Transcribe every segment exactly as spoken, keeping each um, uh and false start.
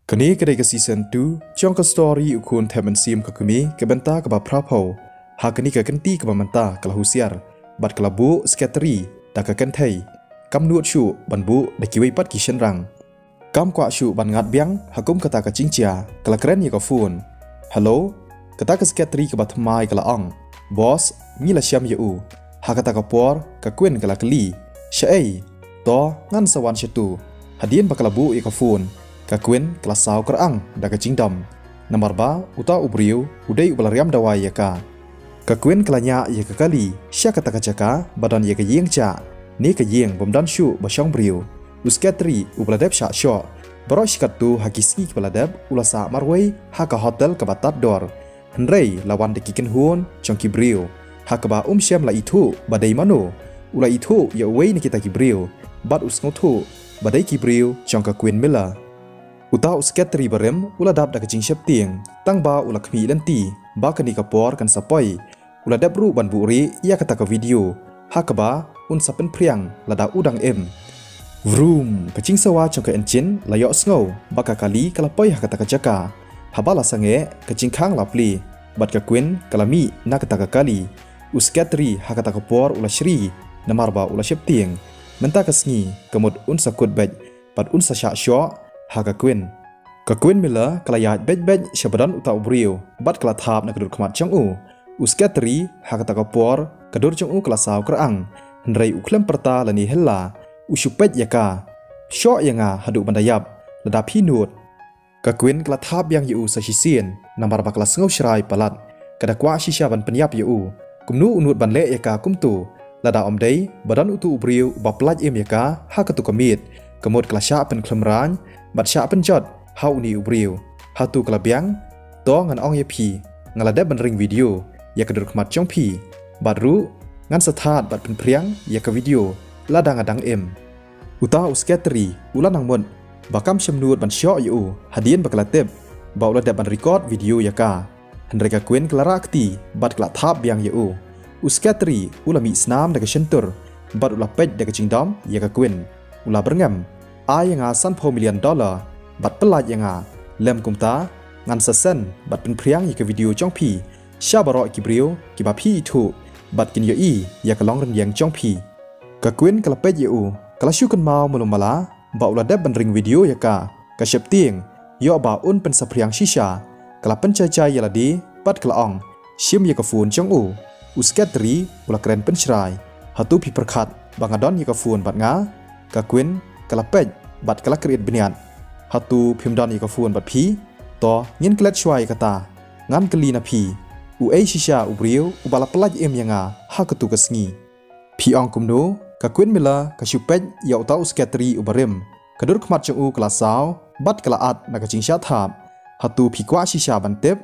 Kane ka dei ka season two jong ka story U Khun Thep Mynsiem Ka Kmie, ka bynta kaba phra phew. Ha kane ka kynti kaba mynta ka la husiar bad ka la buh u Secretary da ka kynthei. Kam nud shuh ban buh da kiwei pat ki shynrang. Kam kwah shuh ban ngat biang ha kum kata ka jingjia, ka la kren ïa ka phone. "Hello?" Kata ka Secretary kaba thymmai ka la ong, "Boss, ngi la shem ïa u." Ha kata ka por ka Queen ka la kylli, "Shaei? To ngan sa wan shatu." Hadien ba ka la buh ïa ka phone, ka Queen ka la saw kyrang da ka jingdom. Namar ba uta u briew u dei uba la riam dawai ïa ka. Ka Queen ka la ñiah ïa ka kali sha kata ka jaka ba don ïa ka ïing jah, ne ka ïing bym don shuh ba shong briew. U Secretary uba la dep shah shoh baroh shi katto ha ki sngi kiba la dep u la sah marwei ha ka hotel kaba tad dor. Hynrei la wan da ki kynhun jong ki briew, ha kaba um shym la ithuh ba dei mano. U la ithuh ïa uwei na kita ki briew bad u sngewthuh ba dei ki briew jong ka Queen Miller. Uta u Secretary barim u la dap da ka jingsheptieng, tang ba u la khmih lynti ba kane ka por kan sa poi. U la dep ruh ban buhrieh ïa kata ka video, ha kaba un sa pynphriang lada u dang im. Vroom, ka jingsawa jong ka engine la ïohsngew ba ka kali ka la poi ha kata ka jaka. Haba la sangeh, ka jingkhang la plie bad ka Queen ka la mih na kata ka kali. U Secretary ha kata ka por u la shri namar ba u la sheptieng. Mynta ka sngi ka mut un sa kut beit bad un sa shah shoh ha ka Queen. Ka Queen Miller ka la ïaid beit beit sha ba don uta u briew bad ka la thap na ka dur khmat jong u. U Secretary ha kata ka por ka dur jong u ka la saw kyrang, hynrei u khlem pyrta lane hella. U shu peit ïa ka. "Shoh ïa nga haduh ban da ïap lada phi nud." Ka Queen ka la thap biang ïa u sa shisien namar ba ka la sngew shrai palat. Ka da kwah shisha ban pynïap ïa u. Kumno u nud ban leh ïa ka kumto lada ym dei ba don utu u briew uba pyllait im ïa ka ha katu ka miet? Ka mut ka la shah pynkhlem rang bad shah pynjot ha une u briew. Hato ka la biang? To ngan ong ïa phi, nga la dep ban ring video ïa ka dur khmat jong phi. Bad ruh ngan sa thad bad pynphriang ïa ka video lada nga dang im. Uta u Secretary u la nang mut ba kam shym nud ban shoh ïa u hadien ba ka la tip ba u la dep ban record video ïa ka. Hynrei ka Queen ka la rah kti bad ka la thap biang ïa u. U Secretary u la mih snam da ka shyntur bad u la peit da ka jingdom ïa ka Queen. U la byrngem, "Ai ïa nga sanphew million dollar bad pyllait ïa nga. Lym kumta ngan sa send bad pynphriang ïa ka video jong phi sha baroh ki briew kiba phi ithuh bad kin ïohi ïa ka longrynïeng jong phi." Ka Queen ka la peit ïa u, ka la shu kynmaw malu mala ba u la dep ban ring video ïa ka. Ka sheptieng ïoh ba un pynsaphriang shisha. Ka la pynjai jai ïa lade bad ka la ong, "Shim ïa ka phone jong u." U Secretary u la kren pynshrai, "Hato phi pyrkhat ba nga don ïa ka phone bad nga?" Ka Queen ka la peit bad ka la kyrïat bniat, "Hato phim don ïa ka phone bad phi? To ngin klet shuwa ïa kata. Ngan kylli na phi, uei shisha u briew uba la pyllait im ïa nga ha katu ka sngi?" "Phi ong kumno?" Ka Queen Miller ka shu peit ïa uta u Secretary u barim. Ka dur khmat jong u ka la saw bad ka la at na ka jingshah thap. "Hato phi kwah shisha ban tip?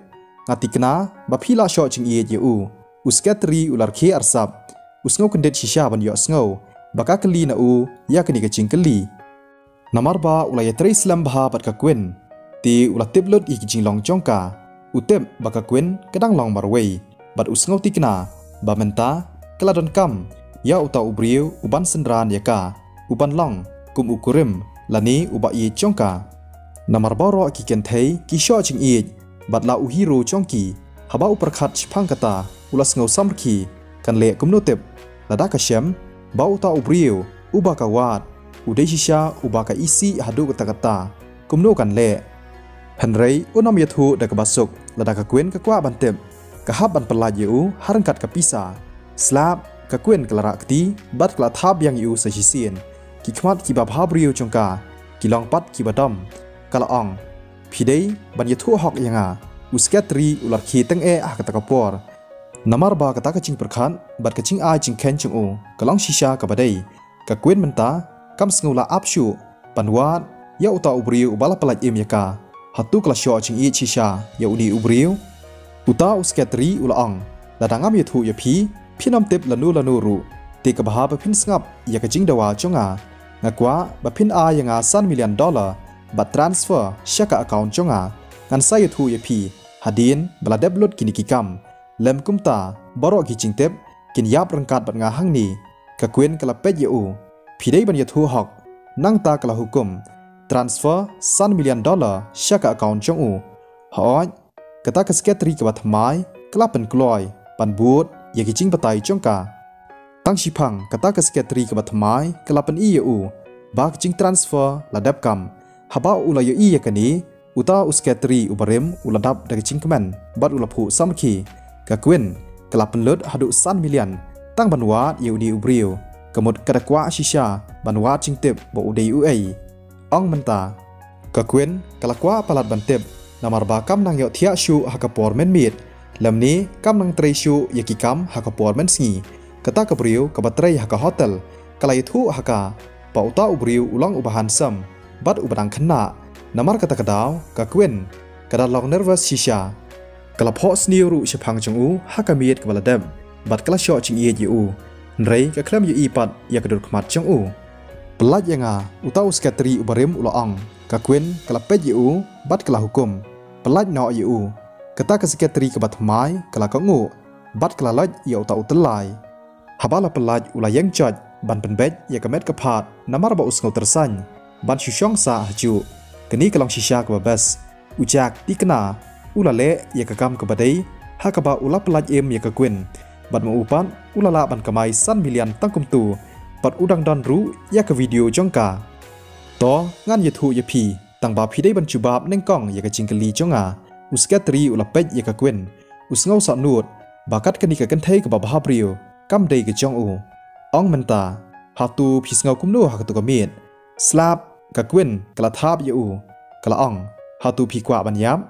Nga tikna ba phi la shoh jingïeit ïa u." U Secretary u la rkhie arsap. U sngew kyndit shisha ban ïohsngew ba ka kylli na u ïa kane ka jingkylli. Namar ba u la ïatrei slem bha bad ka Queen, te u la tip lut ïa ki jinglong jong ka. U tip ba ka Queen ka dang long marwei bad u sngew tikna ba mynta ka la donkam ïa uta u briew u ban synran ïa ka, u ban long kum u kurim lane u ba ïeit jong ka. Namar baroh ki kynthei ki shoh jingïeit bad la u hero jong ki. Haba u pyrkhat shaphang kata u la sngew samrkhie. Kan leh kumno tip lada ka shem ba uta u briew uba ka wad u dei shisha uba ka isih haduh katta katta? Kumno kan leh? Hynrei un ym ïathuh da kaba suk lada ka Queen ka kwah ban tip. Ka hap ban pyllait ïa u ha ryngkat ka pisa. Slap, ka Queen ka la rah kti bad ka la thap biang ïa u sa shisien. Ki khmat kiba bha briew jong ka ki long pat kiba dom. Ka la ong, "Phi dei ban ïathuh hok ïa nga." U Secretary u la rkhie teng eh ha kata ka por. Namar ba kata ka jingpyrkhat bad ka jingai jingkheiñ jong u ka long shisha kaba dei. Ka Queen mynta kam sngew la ap shuh ban wad ïa uta u briew uba la pyllait im ïa ka. Hato ka la shoh jingïeit shisha ïa une u briew? Uta u Secretary u la ong, "Lada ngam ïathuh ïa phi, phin ym tip lano lano ruh. Te kaba bha ba phin sngap ïa ka jingdawa jong nga. Nga kwah ba phin ai ïa nga san million dollar bad transfer sha ka account jong nga. Ngan sa ïathuh ïa phi hadien ba la dep lut kine ki kam. Lym kumta baroh ki jingtip kin ïap ryngkat bad nga hangne." Ka Queen ka la peit ïa u. "Phi dei ban ïathuh hok." Nangta ka la hukum, transfer san million dollar sha ka account jong u. Hooid, kata ka secretary kaba thymmai ka la pynkloi ban bud ïa ki jingbatai jong ka. Tang shiphang kata ka secretary kaba thymmai ka la pyni ïa u ba ka jingtransfer la dep kam. Haba u la ïohi ïa kane, uta u secretary u barim u la dap da ka jingkmen bad u la phuh samrkhie. Ka Queen ka la pynlut haduh san million tang ban wad ïa une u briew. Ka mut ka da kwah shisha ban wad jingtip ba u dei uei. Ong mynta, ka Queen ka la kwah palat ban tip, namar ba kam nang ïohthiah shuh ha ka por mynmiet, lymne kam nang trei shuh ïa ki kam ha ka por mynsngi. Kata ka briew kaba trei ha ka hotel ka la ïathuh ha ka ba uta u briew u long uba handsome bad uba dang khynnah. Namar kata ka daw ka Queen ka da long nervous shisha. Ka la phohsniew ruh shaphang jong u ha ka miet kaba la dep bad ka la shoh jingïeit ïa u. Hynrei ka khlem ïohi pat ïa ka dur khmat jong u. Pyllait ïa nga, uta u secretary u barim u la ong. Ka Queen ka la peit ïa u bad ka la hukum, pyllait noh ïa u. Kata ka secretary kaba thymmai ka la kohnguh bad ka la lait ïa uta u tyllai. Haba la pyllait u la ïeng joit ban pynbeit ïa ka met ka phad namar ba u sngew tyrsan ban shu shong sah hajuh. Kane ka long shisha kaba best. U Jack, thikna, u la leh ïa ka kam kaba dei ha kaba u la pyllait im ïa ka Queen. Bad ma u pat u la lah ban kamai san million tang kumtu bad u dang don ruh ïa ka video jong ka. To ngan ïathuh ïa phi, tang ba phi dei ban jubab nyngkong ïa ka jingkylli jong nga. U secretary u la peit ïa ka Queen, u sngew sahnud ba kat kane ka kynthei kaba bhabriew kam dei ka jong u. Ong mynta, hato phi sngew kumno ha katu ka miet? Slap, ka Queen ka la thap ïa u, ka la ong, hato phi kwah ban ïap?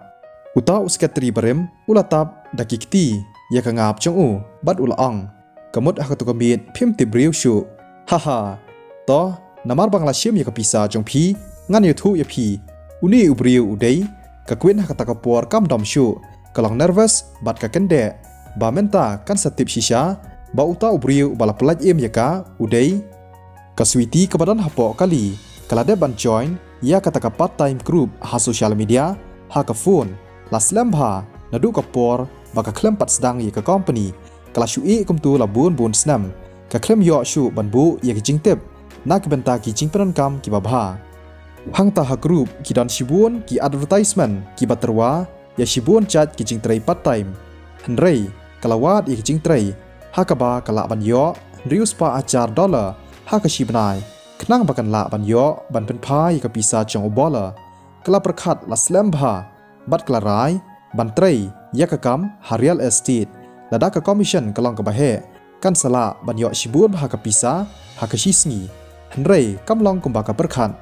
Uta u secretary barim u la tap da ki kti ïa ka ngap jong u bad u la ong, ka mut ha katu ka miet phim tip briew shuh. Ha ha. To, namar ba nga la shim ïa ka pisa jong phi, ngan ïathuh ïa phi. Une u briew u dei, ka Queen ha kata ka por kam dom shuh, ka long nervous bad ka kyndeh ba mynta kan sa tip shisha ba uta u briew ba la pyllait im ïa ka u dei. Ka Sweety kaba don hapoh kali ka la dep ban join ïa kata ka part time group ha social media ha ka phone. La slem bha naduh ka por ba ka khlem pat sdang ïa ka company. Ka la shu ïeh kumtu la bun bun snem, ka khlem ïoh shuh ban buh ïa ki jingtip na ka bynta ki jingpyndonkam kiba bha. Hangta ha group ki don shibun ki advertisement kiba tyrwa ïa shibun jait ki jingtrei part time. Hynrei ka la wad ïa ki jingtrei ha kaba ka lah ban ïoh hynriew spah hajar dollar ha ka shi bnai, khnang ba kan lah ban ïoh ban pynphai ïa ka pisa jong u bowler. Ka la pyrkhat la slem bha bad ka la rai ban trei ïa ka kam ha real estate. Lada ka commission ka long kaba heh, kan sa lah ban ïoh shibun bha ka pisa ha ka shi sngi. Hynrei kam long kumba ka pyrkhat.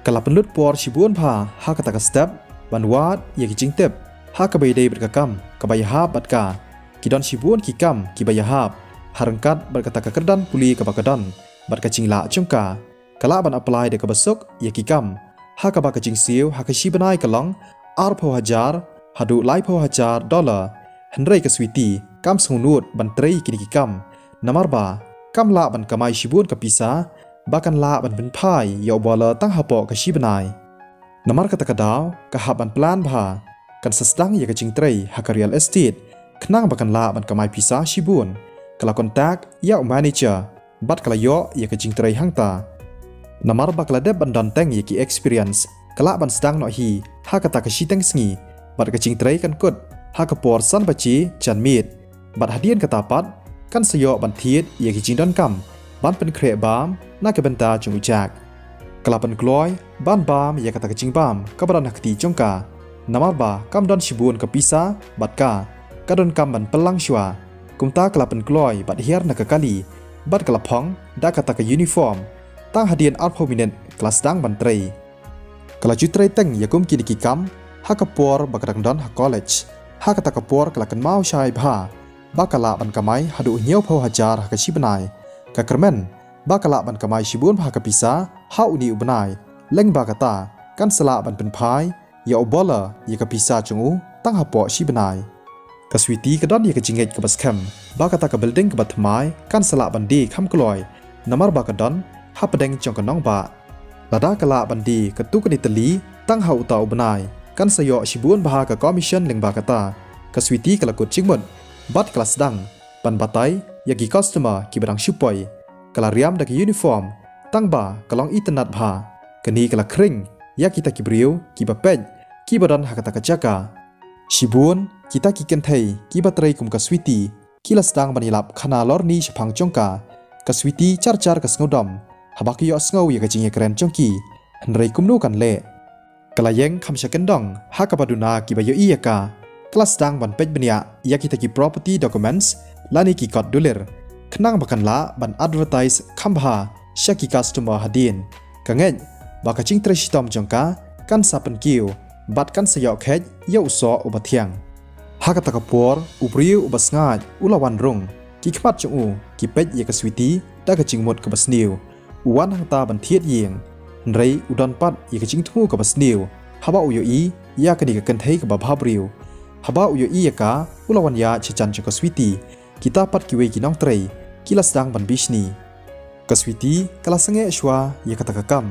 Ka la pynlut por shibun bha ha kata ka step ban wad ïa ki jingtip ha kaba ïadei bad ka kam kaba ïahap bad ka. Ki don shibun ki kam kiba ïahap ha ryngkat bad kata ka kyrdan pule kaba ka don bad ka jinglah jong ka. Ka lah ban apply da kaba suk ïa ki kam ha kaba ka jingsiew ha ka shi bnai ka long arphew hajar haduh laiphew hajar dollar. Hynrei ka Sweety kam sngewnud ban trei kine ki kam, namar ba kam lah ban kamai shibun ka pisa ba kan lah ban pynphai ïa u bowler tang hapoh ka shi bnai. Namar kata ka daw ka hap ban plan bha, kan sa sdang ïa ka jingtrei ha ka real estate khnang ba kan lah ban kamai pisa shibun. Ka la contact ïa u manager bad ka la ïoh ïa ka jingtrei hangta. Namar ba ka la dep ban don teng ïa ki experience, ka lah ban sdang noh hi ha kata ka shiteng sngi bad ka jingtrei kan kut ha ka por san baje janmiet. Bad hadien kata pat kan sa ïoh ban thied ïa ki jingdonkam ban pynkhreh bam na ka bynta jong u Jack. Ka la pynkloi ban bam ïa kata ka jingbam kaba don ha kti jong ka, namar ba kam don shibun ka pisa bad ka ka donkam ban pynlang shuwa. Kumta ka la pynkloi bad hiar na ka kali bad ka la phong da kata ka uniform. Tang hadien arphew minit ka la sdang ban trei. Ka la ju trei teng ïa kum kine ki kam ha ka por ba ka dang don ha college. Ha kata ka por ka la kynmaw shai bha ba ka lah ban kamai haduh hynñiewphew hajar ha ka shi bnai. Ka kyrmen ba ka lah ban kamai shibun bha ka pisa ha une u bnai. Lyngba kata kan sa lah ban pynphai ïa u bowler ïa ka pisa jong u tang hapoh shi bnai. Ka Sweety ka don ïa ka jingngeit kaba skhem ba kata ka building kaba thymmai kan sa lah ban die kham kloi, namar ba ka don hapdeng jong ka nongbah. Lada ka lah ban die katto katne tylli tang ha uta u bnai, kan sa ïoh shibun bha ka commission lyngba kata. Ka Sweety ka la kut jingmut bad ka la sdang ban batai ïa ki customer kiba dang shu poi. Ka la riam da ka uniform tang ba ka long itynnad bha. Kane ka la khring ïa kita ki briew kiba peit, kiba don ha kata ka jaka. Shibun kita ki kynthei kiba trei kum ka Sweety ki la sdang ban ïalap khana lorni shaphang jong ka. Ka Sweety jar jar ka sngewdom haba ka ïohsngew ïa ka jingïakren jong ki. Hynrei kumno kan leh? Ka la ïeng kham sha kyndong ha kaba duna kiba ïohi ïa ka. Ka la sdang ban peit bniah ïa kita ki property documents lane ki kot dulir, khnang ba kan lah ban advertise kham bha sha ki customer hadien. Ka ngeit ba ka jingtrei shitom jong ka kan sa pynkiew bad kan sa ïoh kheit ïa u soh uba thiang. Ha kata ka por u briew uba sngaid u la wan rung. Ki khmat jong u ki peit ïa ka Sweety da ka jingmut kaba sniew. U wan hangta ban thied ïing, hynrei u don pat ïa ka jingthmu kaba sniew haba u ïohi ïa kane ka kynthei kaba bhabriew. Haba u ïohi ïa ka, u la wan ïaid sha jan jong ka Sweety. Kita pat kiwei ki nongtrei ki la sdang ban bishni. Ka Sweety ka la sangeh shuwa ïa kata ka kam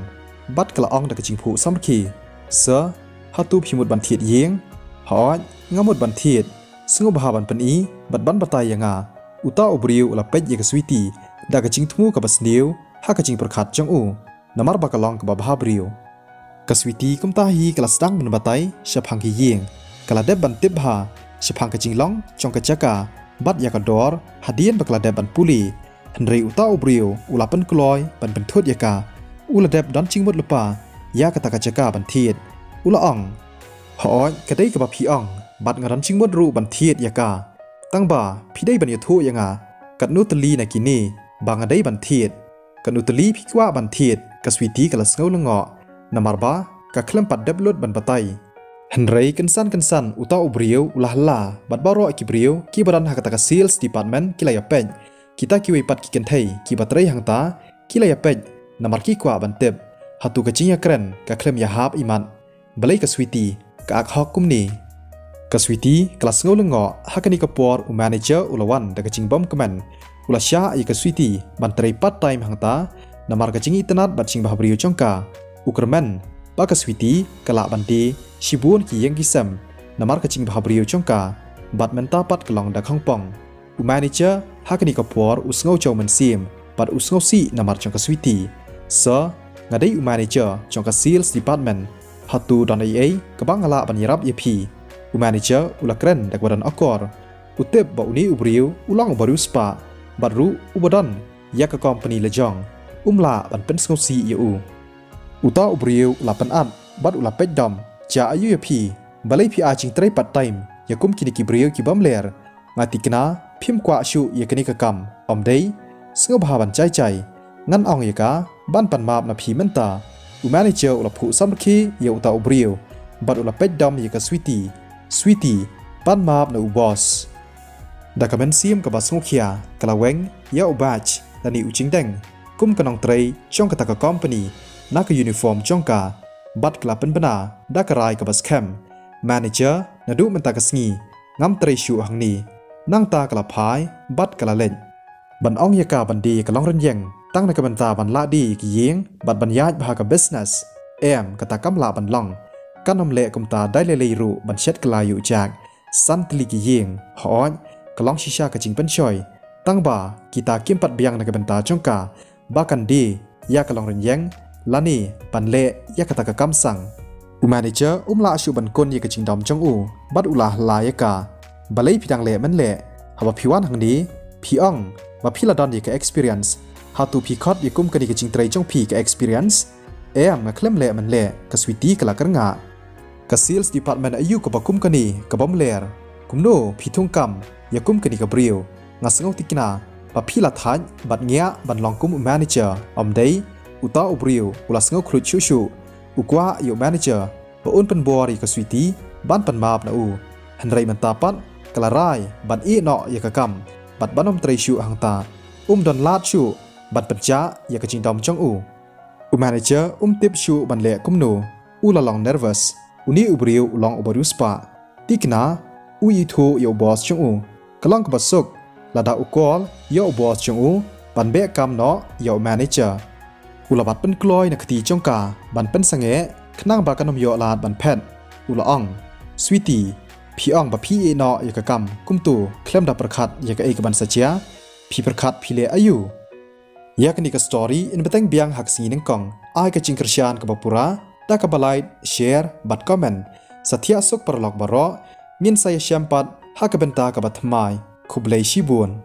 bad ka la ong da ka jingphuh samrkhie, "Sir, hato phi mut ban thied ïing?" "Hooid, nga mut ban thied. Sngewbha ban pyni bad ban batai ïa nga." Uta u briew u la peit ïa ka Sweety da ka jingthmu kaba sniew ha ka jingpyrkhat jong u, namar ba ka long kaba bhabriew. Ka Sweety kumta hi ka la sdang ban batai shaphang ki ïing. Ka la dep ban tip bha shaphang ka jinglong jong ka jaka bad ïa ka dor hadien ba ka la dep ban pule. Hynrei uta u briew u la pynkloi ban pynthut ïa ka. U la dep don jingmut lypa ïa kata ka jaka ban thied. U la ong, "Hooid, ka dei kaba phi ong bad nga don jingmut ruh ban thied ïa ka. Tangba phi dei ban ïathuh ïa nga katno tylli na kine ba nga dei ban thied. Katno tylli phi kwah ban thied?" Ka Sweety ka la sngew lyngngoh namar ba ka khlem pat dep lut ban batai. Hynrei kynsan kynsan uta u briew u la hylla bad baroh ki briew kiba don ha kata ka sales department ki la ïapeit. Kita kiwei pat ki kynthei kiba trei hangta ki la ïapeit namar ki kwah ban tip. Hato ka jingïakren ka khlem ïahap imat? Balei ka Sweety ka ak hok kumne? Ka Sweety ka la sngew lyngngoh. Ha kane ka por u manager u la wan da ka jingbymkmen. U la shah ïa ka Sweety ban trei part time hangta namar ka jingitynnad bad jingbhabriew jong ka. U kyrmen ba ka Sweety ka lah ban die shibun ki ïing ki sem namar ka jingbhabriew jong ka bad mynta pat ka long da khongpong. U manager ha kane ka por u sngew jaw mynsiem bad u sngewsih namar jong ka Sweety. "Sir, nga dei u manager jong ka sales department. Hato don ei ei kaba nga lah ban ïarap ïa phi?" U manager u la kren da kaba don akor. U tip ba une u briew u long uba riewspah bad ruh uba don ïa ka company la jong. Um lah ban pynsngewsih ïa u. Uta u briew u la pynat bad u la peit dom. "Jia aïu ïa phi? Balei phi ai jingtrei part time ïa kum kine ki briew ki bym ler? Nga thikna phim kwah shuh ïa kane ka kam, ym dei? Sngewbha ban jai jai. Ngan ong ïa ka ban pan map na phi mynta." U manager u la phuh samrkhie ïa uta u briew bad u la peit dom ïa ka Sweety. "Sweety, pan map na u boss." Da ka mynsiem kaba sngewkhia ka la weng ïa u badge lane u jingdeng kum ka nongtrei jong kata ka company na ka uniform jong ka bad ka la pynbna da ka rai kaba skhem. "Manager, naduh mynta ka sngi ngam trei shuh hangne." Nangta ka la phai bad ka la leit. Ban ong ïa ka ban die ïa ka longrynïeng tang na ka bynta ban lah die ïa ki ïing bad ban ïaid bha ka business, em, kata kam lah ban long. Kan ym leh kumta dei lei lei ruh ban shet kylla ïa u Jack. San tylli ki ïing, hooid, ka long shisha ka jingpynshoi. Tangba kita kim pat biang na ka bynta jong ka ba kan die ïa ka longrynïeng lane ban leh ïa kata ka kam sang. U manager um lah shuh ban kun ïa ka jingdom jong u bad u la hylla ïa ka. "Balei phi dang leh mynleh? Haba phi wan hangne phi ong ba phi la don ïa ka experience. Hato phi khot ïa kum kane ka jingtrei jong phi ka experience?" "Em, nga khlem leh mynleh," ka Sweety ka la kyrngah. "Ka sales department aïu kaba kum kane ka bym ler? Kumno phi thung kam ïa kum kane ka briew? Nga sngew thikna ba phi la thait bad ngiah ban long kum u manager, ym dei?" Uta u briew u la sngew khluit shuh shuh. U kwah ïa u manager ba un pynbor ïa ka Sweety ban pan map na u. Hynrei mynta pat ka la rai ban ïeh noh ïa ka kam bad ban ym trei shuh hangta. Um don lad shuh ban pynjah ïa ka jingdom jong u. U manager um tip shuh ban leh kumno. U la long nervous. Une u briew u long uba riewspah. Thikna u ithuh ïa u boss jong u. Ka long kaba suk lada u call ïa u boss jong u ban beh kam noh ïa u manager. U la bat pynkloi na kti jong ka ban pynsangeh khnang ba kan ym ïoh lad ban phet. U la ong, "Sweety, phi ong ba phi ïeh noh ïa ka kam kumto khlem da pyrkhat ïa kaei ka ban sa jia? Phi pyrkhat phi leh aïu?" Ïa kane ka story yn bteng biang ha ka sngi nyngkong. Ai ka jingkyrshan kaba pura Da kaba like, share bad comment, sa thiah suk paralok baroh. Ngin sa ïashem pat ha ka bynta kaba thymmai. Khublei shibun.